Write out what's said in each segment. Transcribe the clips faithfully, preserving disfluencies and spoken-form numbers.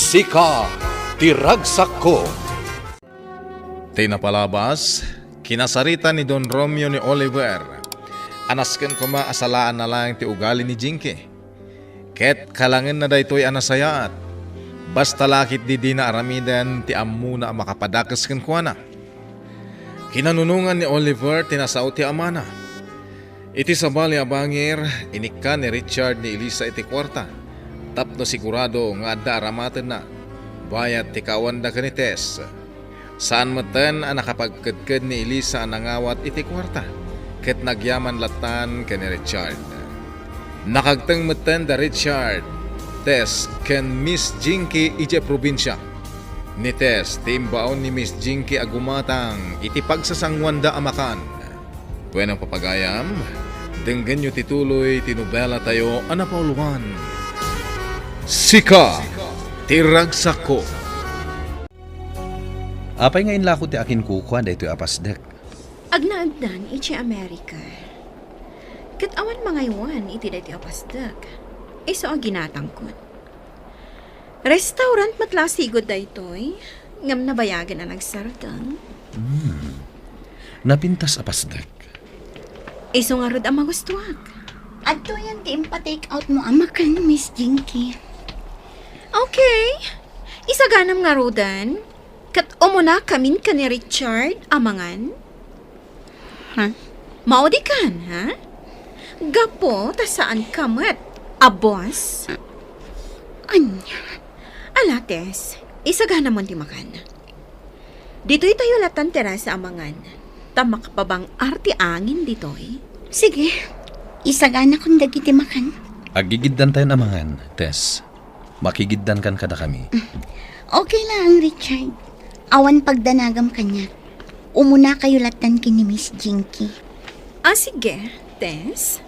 Sika ti ragsakko. Ti napalabas, kinasarita ni Don Romeo ni Oliver a nasken koma a salaanna laeng ti ugali ni Jinky. Ket kalangenna daytoy a nasayaat, basta la ketdi dina aramiden ti ammona a makapadakes kenkuana. Kinanunongan ni Oliver ti nasao ti amana. Iti sabali a bangir, inikkan ni Richard ni Elisa iti kuarta tapno sigurado nga adda aramatenna bayat ti kaawanda ken ni Tess. Saan metten a nakapagkedked ni Elisa a nangawat iti kuarta ket nagyaman lattan ken ni Richard. Nakagteng metten da Richard, Tess, ken Miss Jinky idiay probinsia. Ni Tess ti imbaon ni Miss Jinky a gumatang iti pagsasanguanda a makan. Bueno, papagayam, denggenyo ti tuloy ti nobela tayo a napauluan, Sika ti Ragsakko. Apay nga inlako ti akinkukua daytoy a pasdek? Agnaeddan iti Amerika. Ket awan mangaywan iti daytoy a pasdek. Isu a ginatangkon. Restaurant met la sigud daytoy, ngem nabayagen a nagsardeng. Hmm. Napintas a pasdek. Isu ngarud a magustuak. Adtoyen ti impa-take out mo a makan, Miss Jinky. Okay. Isaganam ngaruden. Ket umunakamin ken ni Richard a mangan. Ha? Maudikan, ha? Gapu ta saanka met a boss. Ania? Ala, Tess, isaganamon ti makan. Ditoy tayo lattan ti rasa a mangan. Ta makapabang-ar ti angin ditoy. Sige, isaganakon dagiti makan. Agigiddantayon a mangan, Tess. Makigiddankan kadakami. Okay laeng, Richard. Awan pagdanagam kaniak. Umunakayo lattan ken ni Miss Jinky. Ah, sige, Tess.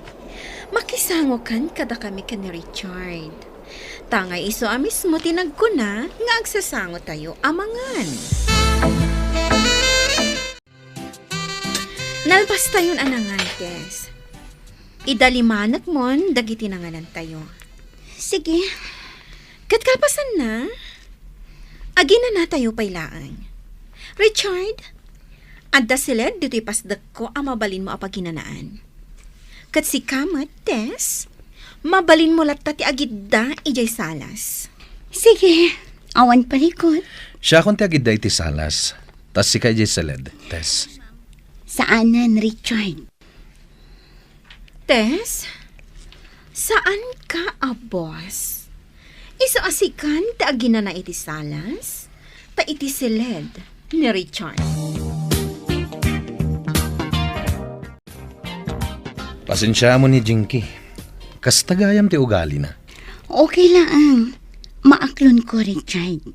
Makisangokan kadakami ken ni Richard. Ta nga isu a mismo ti nagkuna nga agsasangotayo a mangan. Nalpastayon a nangan, Tess. Idalimanekmon dagiti nanganantayo. Sige. Ket kalpasanna, aginanatayo pay laeng. Richard, adda siled ditoy pasdekko a mabalinmo a paginanaan. Ket sika met, Tess, mabalinmo latta ti agidda idiay salas. Sige, awan parikut. Siakon ti agidda iti salas, ta sika idiay siled, Tess. Saanen, Richard. Tess, saanka a boss. Isu a sikan ti aginana iti salas, ta iti siled ni Richard. Pasensiamon ni Jinky. Kasta gayam ti ugalina. Okay laeng. Maaklonko, Richard.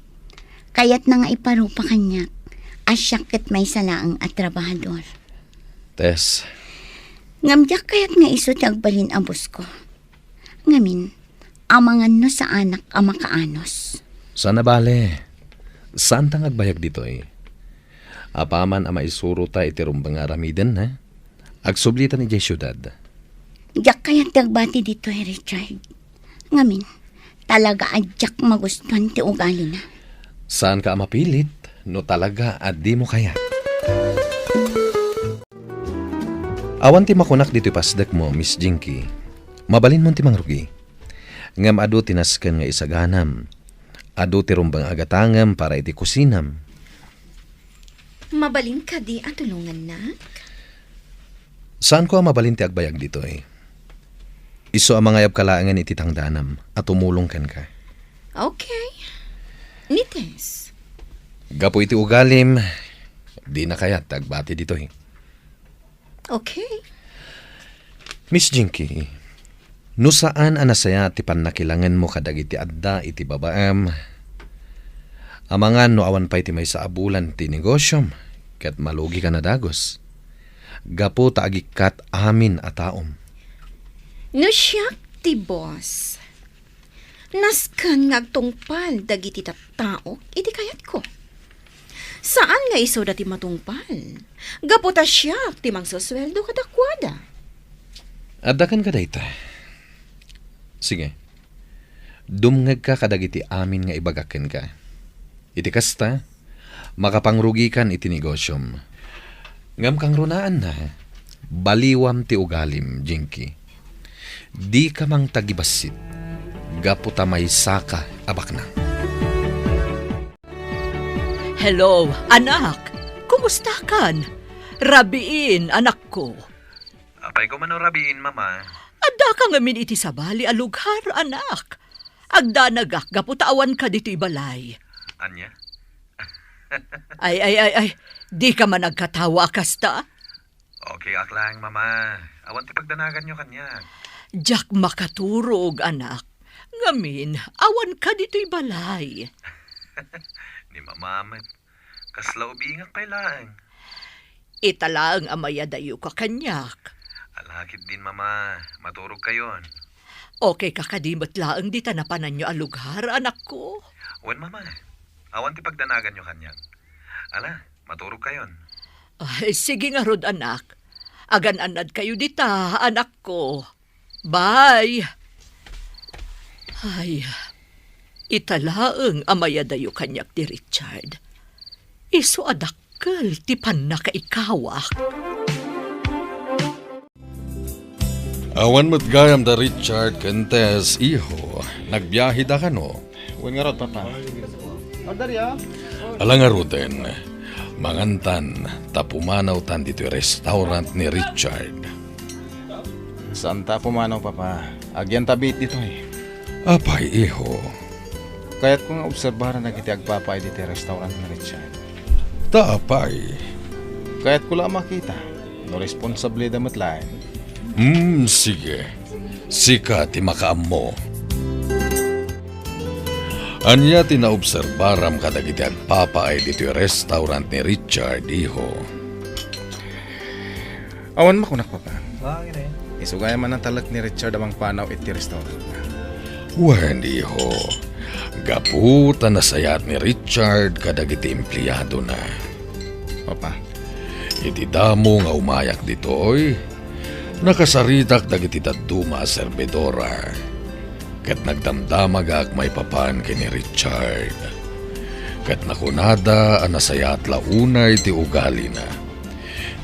Kayatna nga iparupa kaniak a siak ket maysa laeng a trabahador. Tess. Ngem diak kayat nga isu ti agbalin a bossko. Ngamin, amangan no saanak a makaanus. Saan a bale. Saanta nga agbayag ditoy. Apaman a maisurota iti rumbeng nga aramiden, ha? Agsublitan idiay siudad. Diak kayat ti agbati ditoy, Richard. Ngamin, talaga a diak magustuan ti ugalina. Saanka a mapilit no talaga a dimo kayat. Awan ti makunak ditoy pasdekmo, Miss Jinky. Mabalinmon ti mangrugi. Ngem adu ti nasken nga isaganam. Adu ti rumbeng a gatangem para iti kusinam. Mabalin kadi a tulongannak? Saanko a mabalin ti agbayag ditoy. Isu a mangayabka laengen iti tangdanam a tumulong kenka. Okay. Ni Tess. Gapu iti ugalim, dina kayat ti agbati ditoy. Okay. Miss Jinky, no saan a nasayaat ti pannakilangenmo kadagiti adda iti babaem, amangan no awan pay ti maysa a bulan ti negosiom, ket malugika a dagus, gapu ta agikkat amin a taom. No siak ti boss, nasken nga agtungpal dagiti tattaok iti kayatko. Saan nga isuda ti matungpal, gapu ta siak ti mangsusueldo kadakuada. Adda kenka dayta. Sige. Dumngegka kadagiti amin nga ibagak kenka. Iti kasta, makapangrugikan iti negosiom. Ngem kangrunaanna, baliwam ti ugalim, Jinky. Dika mangtagibassit gapu ta maysaka a baknang. Hello, anak. Kumustakan? Rabiin, anakko. Apay ko man no rabiin, Mama. Addaka ngamin iti sabali a lugar, anak. Agdanagak gapu ta awanka ditoy balay. Ania? Ay, ay, ay, ay. Dika man agkatawa a kasta? Okay ak laeng, Mama. Awan ti pagdanaganyo kaniak. Diak makaturog, anak. Ngamin, awanka ditoy balay. Ni Mama met, kasla ubingak pay laeng. Ita laeng a mayadayoka kaniak. Ala ketdin, Mama. Maturogkayon. Okay ka kadi met laeng dita napananyo a lugar, anakko? Wen, Mama. Awan ti pagdanaganyo kaniak. Ala, maturogkayon. Ay, sige ngarud, anak. Agan-annadkayo dita, anakko. Bye. Ay, ita laeng a mayadayo kaniak ni Richard. Isu a dakkel ti pannakaikawak. Awan met gayam da Richard ken Tess, iho. Nagbiaheda kano? Wen ngarud, Papa. Order, ya. Ala ngaruden, mangantan ta pumanawtan ditoy restaurant ni Richard. Saan ta pumanaw, Papa? Agyan ta biit ditoy. Apay, iho? Kayatko nga obserbaran dagiti agpapaay ditoy restaurant ni Richard. Ta apay? Kayatko la a makita no responsable da met laeng. Hmm, sige. Sika ti makaammo. Ania ti naobserbaram kadagiti agpapaay ditoy restaurant ni Richard, iho? Awan makunak, Papa. Isu gayam a natalek ni Richard a mangpanaw iti restaurant. Wen, iho, gapu ta nasayaat ni Richard kadagiti empleadona. Papa. Iti damo nga umayak ditoy, nakasaritak dagiti dadduma a serbidora, ket nagdamdamagak maipapan ken ni Richard. Ket nakunada a nasayaat la unay ti ugalina.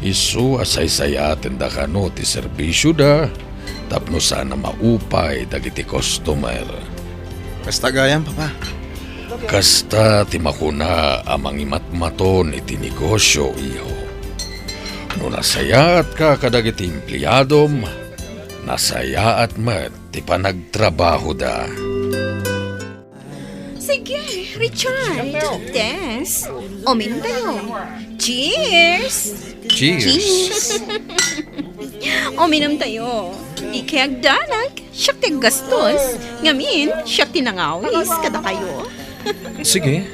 Isu a saysayatenda kano ti serbisioda tapno saan a maupay dagiti customer. Kasta gayam, Papa. Kasta ti makuna a mangimatmaton iti negosio, iho. No nasayaatka kadagiti empleadom, nasayaat met ti panagtrabahoda. Sige, Richard. Tess, uminom tayo. Cheers! Cheers! Cheers! Uminom tayo. Di kay agdanag, siak ti aggastos. Ngamin, siak ti nangawis kadakayo. Sige.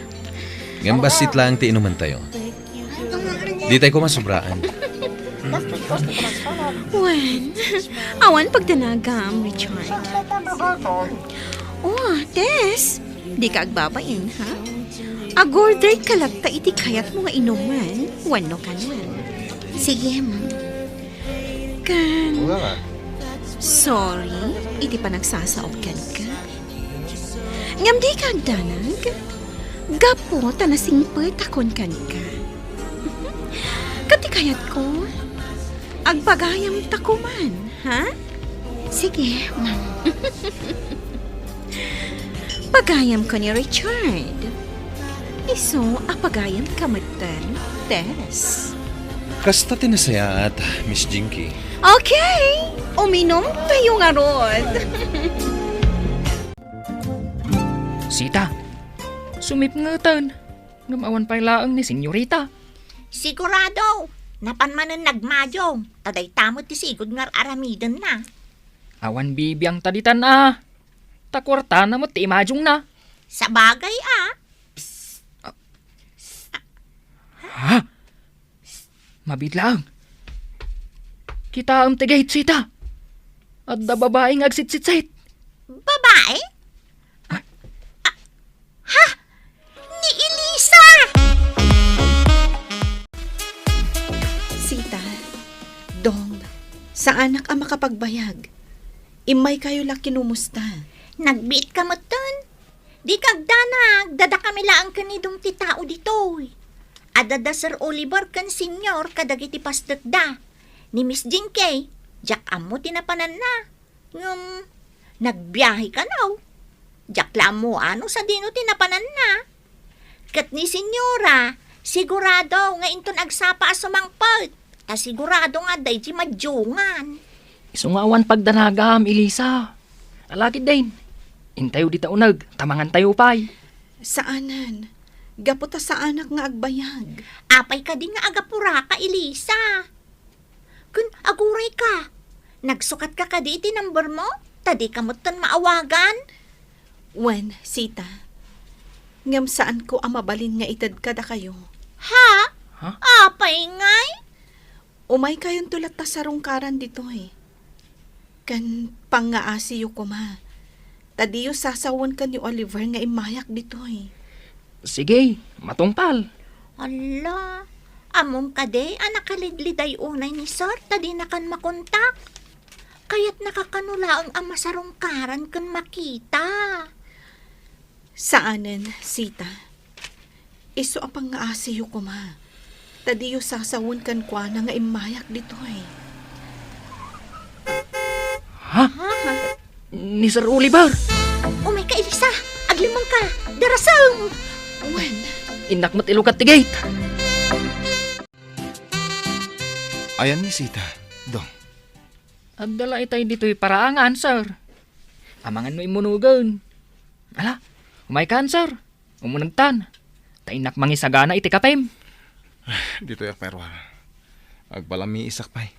Ngem bassit laeng ti inumen tayo. Di tayo masubraan. Wen, awan pagdanagam, Richard. Oh, Tess, dika agbabain, ha? Ag-order ka latta iti kayatmo nga inumen, wenno kanen. Sige, ma'am. Kan, sorry iti panagsasaok kenka. Ngem dika agdanag, gapu ta nasingpetakon kenka. Ket ti kayatko, agpagayamta koman, ha? Sige, ma'am. Pagayamko ni Richard. Isu a pagayamka metten, Tess. Kasta ti nasayaat, Miss Jinky. Okay! Uminom tayo ngarud! Sita, sumipngeten. Ngem awan pay laeng ni Senyorita. Sigurado, napan manen nagmayong, ta dayta met ti sigud nga ar-aramidenna. Awan bibiangta ditan a. Ta kuartana met ti imayongna. Sabagay a. Ha? Mabiit laeng. Kitaem ti gate, Sita. Adda babai nga agsitsitsit. Babai? Ah. Ah. Ha? Ni Elisa! Sita, Dong, saanak a makapagbayag. Immaykayo la kinumusta. Nagbiitka metten? Dika agdanag, dakami laeng ken ni Dong ti tao ditoy. Adda da Sir Oliver ken Senyor kadagiti pastekda. Ni Miss Jinky, diak ammo ti napananna. Ngem, nagbiahe kano. Diak la ammo no sadino ti napananna. Ket ni Senyora, sigurado nga inton agsapa a sumangpet, ta sigurado nga adda idiay madungan. Isu nga awan pagdanagam, Elisa. Alakidden, intayo dita uneg, ta mangantayo pay. Saanen. Gapu ta saanak nga agbayag. Apay kadi nga agapuraka, Elisa? Ken agurayka, nagsukatka kadi iti number mo? Ta dika metten maawagan? Wen, Sita. Ngem saanko a mabalin nga ited kadakayo. Ha? Ha? Apay ngay? Umaykayonto latta sarungkaran ditoy. Ken pangngaasiyo koma. Ta diyo sasawen ken ni Oliver nga immayak ditoy. Sige, matungpal. Alla, ammom kadi a nakaligliday unay ni Sir ta dinakan makontak? Kayatnaka kano laeng a masarungkaran ken makita. Saanen, Sita. Isu a pangngaasiyo koma. Ta diyo sasawen kenkuana nga immayak ditoy. Ha? Ha? Ni Sir Oliver! Umayka, Elisa! Aglemmengka! Darasem! Wen. Innak met ilukat ti gate. Ayan ni Sita, Dong. Adda la itay ditoy paraangan, sir. Amangan no immunogen. Ala, umaykan, sir. Umunegtan. Ta innak mangisagana iti kapem. Ditoyak pay ruar. Agbalamiisak pay.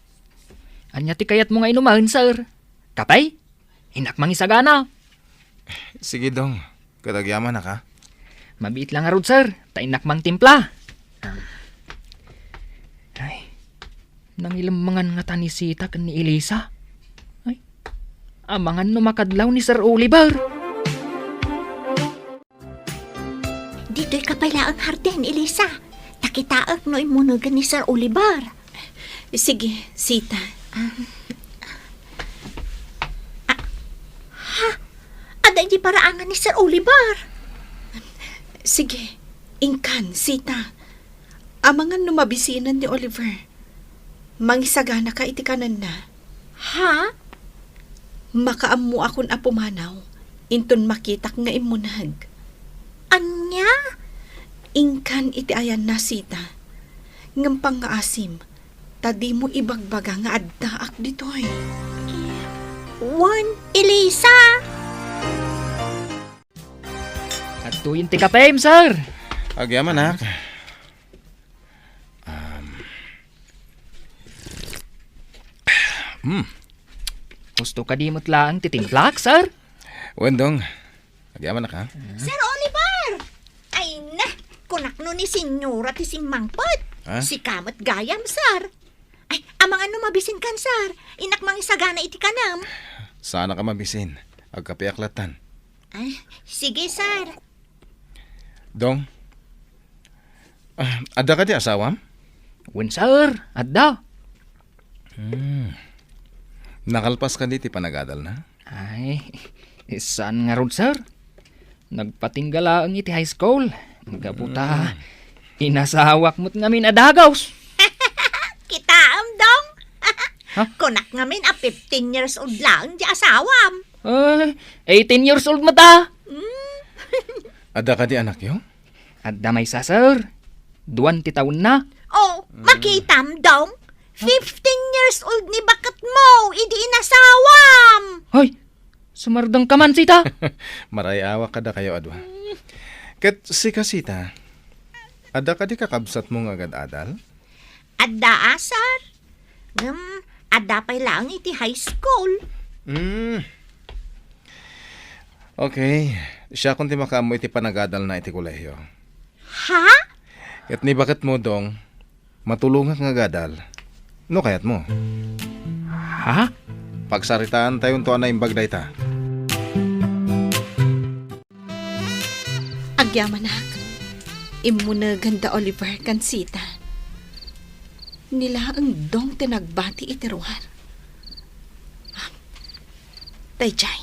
Ania ti kayatmo nga inumen, sir? Kape? Innak mangisagana. Sige, Dong. Ket agyamanak, a. Mabiit la ngarud, sir. Ta innak mangtimpla. Ay, nangilemmengan ngata ni Sita ken ni Elisa. Ay, amangan no makadlaw ni Sir Oliver. Ditoyka pay laeng harden, Elisa. Ta kitaek no immunegen ni Sir Oliver. Sige, Sita. Ah. Ah. Ha? Adda idiay paraangan ni Sir Oliver. Sige, inkan, Sita. Amangan no mabisinen ni Oliver. Mangisaganaka iti kanenna. Ha? Makaammoakon a pumanaw, inton makitak nga immuneg. Ania? Inkan iti ayanna, Sita. Ngem pangngaasim, ta dimo ibagbaga nga addaak ditoy. Wen, Elisa! Adtoyen ti kapem, sir. Agyamanak. Um. Hmm. Husto kadi met laeng ti timplak, sir? Wen, Dong. Agyamanak, a. Sir Oliver! Ay na, kunak no ni Senyora ti simmangpet. Ha? Sika met gayam, sir. Ay, amangan no mabisinkan, sir. Innak mangisagana iti kanem. Saanak a mabisin. Agkapeak lattan. Ay, sige, sir. Dong, ah, adda kadi asawam? Wen, sir, adda. Hmm. Nakalpas kadi ti panagadalna? Ay, saan ngarud, sir? Nagpatingga laeng iti high school. Gapu ta, hmm, inasawak met ngamin a dagos. Kitaem, Dong. Ha? Kunak ngamin a fifteen years old laeng ti asawam. Ay, eighteen years old met a. Hmm. Adda kadi anakyo? Adda maysa, sir. Duan ti taonna. Oh, makitam, Dong. Fifteen years old ni baketmo, idi inasawam. Ay, sumardengka man, Sita. Marayawa kadakayo a dua. Ket sika, Sita, adda kadi kakabsatmo nga agad-adal? Adda a, sir. Ngem, adda pay laeng iti high school. Hmm. Okay. Siakon ti makaammo iti panagadalna iti kolehio. Ha? Ket ni baketmo, Dong, matulongak nga agadal. No kayatmo. Ha? Pagsaritaantayonto a naimbag dayta. Agyamanak, immunegen da Oliver ken Sita. Ni laeng Dong ti nagbati iti ruar. Daydiay.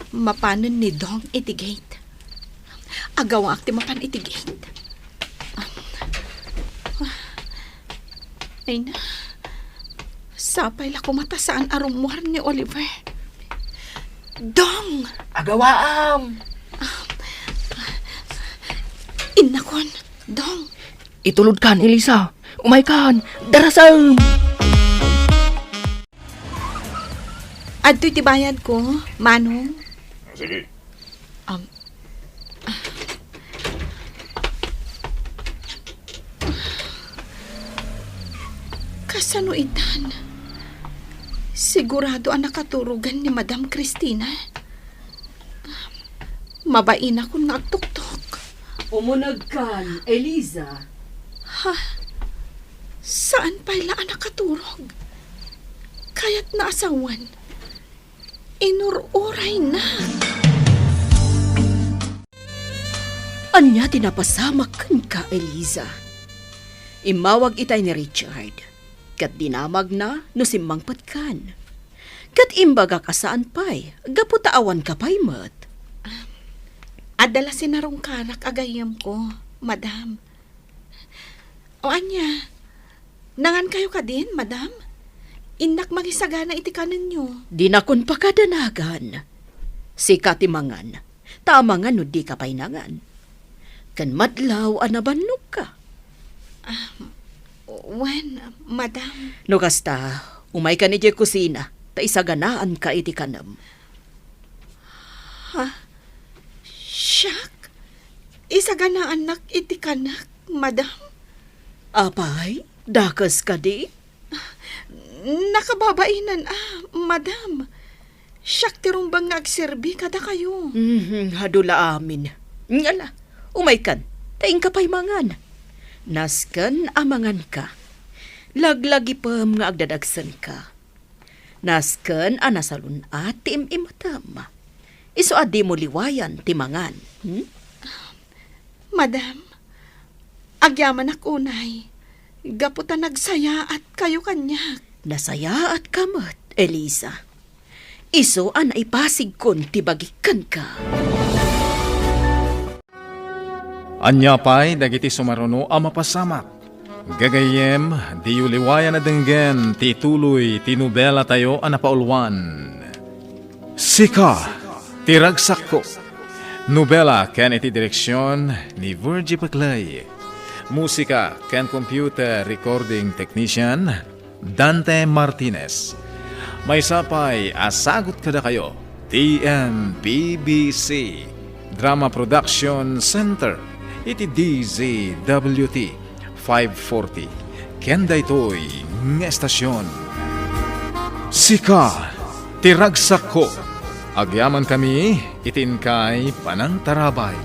Mapanen ni Dong iti gate. Agawaak ti mapan iti gate. Ay na. Sapay la koma ta saan a rummuar ni Oliver. Dong! Agawaam! Innakon, Dong. Itulodkan, Elisa. Umaykan. Darasem! Adtoy ti bayadko, Manong. Sige. Um, kasano itan? Sigurado a nakaturogan ni Madam Cristina. Mabainakon nga agtuktok. Umunegkan, Eliza. Ha? Saan pay la a nakaturog? Kayatna a sawen. Inur-urayna. Ania ti napasamak kenka, Eliza? Immawag itay ni Richard, ket dinamagna no simmangpetkan. Ket imbagak a saan pay, gapu ta awanka pay met. Adda la sinarungkarak a gayyemko, madam. O ania, nangankayo kadin, madam? Innak mangisagana iti kanenyo. Dinakon pakadanagan. Sika ti mangan. Ta amangan no dika pay nangan. Ken madlaw a nabannogka. Ah, wen, madam. No kasta, umaykan idiay kusina, ta isaganaanka iti kanem. Ha? Siak? Isaganaannak iti kanek, madam? Apay, dakes kadi? Nakababainan a, madam. Siak ti rumbeng nga agserbi kadakayo. Mhm, adu la amin. Ngala, umaykan, ta inka pay mangan. Nasken a manganka. Laglagipem nga agdadagsenka. Nasken a nasalun-at ti im-imetem. Isu a dimo liwayan ti mangan, hmm? Madam, agyamanak unay, gapu ta nagsayaatka kaniak. Nasayaatka met, Eliza. Isu a naipasigkon ti bagik kenka. Ania pay dagiti sumaruno a mapasamak? Gagayyem, diyo liwayan a denggen ti ituloy ti nobelatayo a napauluan, Sika ti Ragsakko. Nobela ken iti direksion ni Virgie Paclay. Musika ken computer recording technician, Dante Martinez. Maysa pay a sagut kadakayo, T M P B C Drama Production Center, iti D Z W T five forty. Ken daytoy nga estasion, Sika ti Ragsakko. Agyamankami iti inkay panangtarabay.